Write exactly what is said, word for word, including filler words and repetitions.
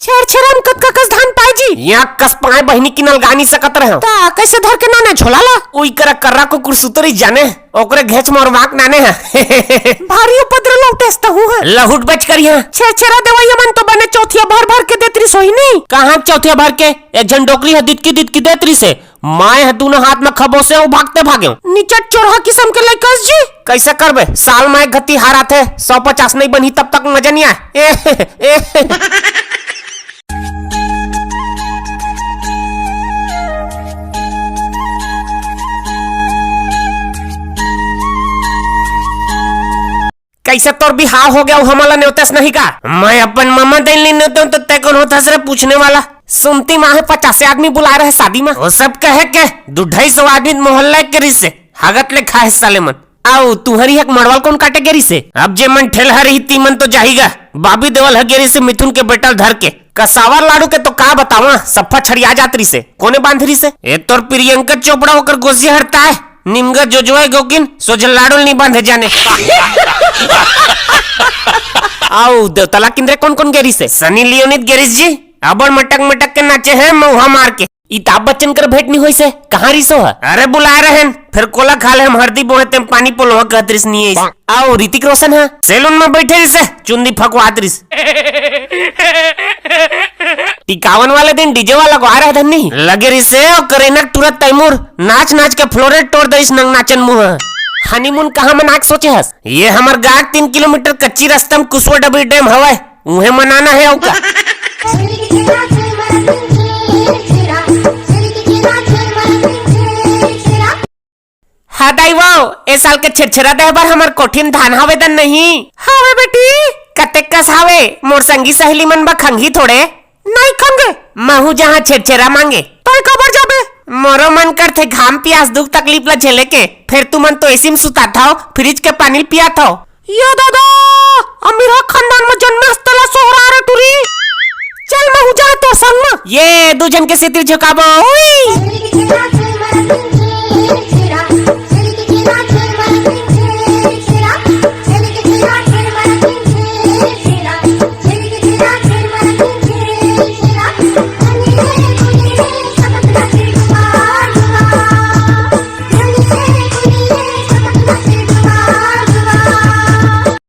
छेरछेरा म कतका कस धान पाय जी? या कस पाय बहिनी, किनल गा नी सकत रहेंव। त कइसे धर के नाने झोला ला? उई करा कर्रा कुकुर सुतरी जाने, ओकरे घेंच मोर वाक नाने ह। भारी उपद्रव लौटेस तहूँ ह। लहुट बच करिहा। छेरछेरा देवइया मन तो बने चौथिया भर भर के देत रिस होही नी। कहाँ चौथिया भर के? एक झन डोकरी ह दितकी दितकी देत रिस हे। मैं ह दूनों हाथ म खबोसे अउ भागते भागेंव। निचट चोरहा किसम के लइका अस जी। कइसे करबे? साल म एक घती हार आथे, सौ पचास नइ बनही तब तक मजा नइ आय। ए, ए। कइसे तोर बिहाव हो गे अउ हमन ला नेवतेस नहीं का? मैं अपन ममा दाई ल नइ नेवतेंव त तैं कोन होथस रे पूछने वाला? सुनती माँ हे पचासे आदमी बुलाय रहे शादी म। वो सब कहे के दू ढाई सौ आदमी मोहल्ला के रिस हे, हगत ले खाय हे साले मन। अउ तुँहर इहाँ के मड़वा ल कोन काटे गे रिस हे? अब जे मन ठेलहा रही ती मन तो जाही गा। बाबी देवल ह गे रिस हे मिथुन के बेटा ल धर के। कसावर लाडू के तो का बतावां, सफ्फा छड़िया जात रिस हे। कोने बांध रिस हे? ए तोर प्रियंका चोपड़ा ओकर गोसिया हरताय। निमगा जोजवाय गोकिन, सोझ लाडू ल नी बांधे जाने। अउ देवतला किंदरे कोन कोन गे रिस हे? सनी लियोनी त गे रिस जी, अब्बड़ मटक मटक के नाचे हे मउहा मार के। अमिताभ बच्चन कर भेंट नी होइस हे, कहाँ रिस ओ ह? अरे बुलाय रहेन, फेर कोला खा ले हम हरदी बोहे तेम पानी पलोहा कहत रिस नी आइस। अउ ऋतिक रोशन ह सैलून म बइठे रिस हे, चुंदी फकवात रिस। टिकावन वाले दिन डीजे वाला को आ रहे धन्नी लगे रिस हे, अउ करीना के टूरा तैमूर नाच नाच के फ्लोरेट टोर दइस नंग नाचन मुँह। हनीमून कहाँ मनाय के सोचे हस? ये हमर गाँव तीन किलोमीटर कच्ची रस्ता म कुसुआ डबरी डैम हवय, उहें मनाना हे अउ का। हाँ दाई वो, ए साल के छेरछेरा देहे बर हमर कोठी म धान हवे दन नहीं? हवे बेटी। कतेक कस हवे? मोर संगी सहेली मन बर खंगही थोड़े। नइ खंगे। महूँ जाहूँ छेरछेरा मांगे। तैं काबर जाबे? मोरो मन करथे घाम पियास दुख तकलीफ ल झेले के, फेर तुमन तो एसी म सुतात हव, फ्रिज के पानी ल पियात हव। ये दादा, अमीरहा खानदान म जनमे हस तेला सोहरा रे टूरी। चल महूँ जाहूँ तोर संग म। ये दू झन के सेती झोंकाबो। उई।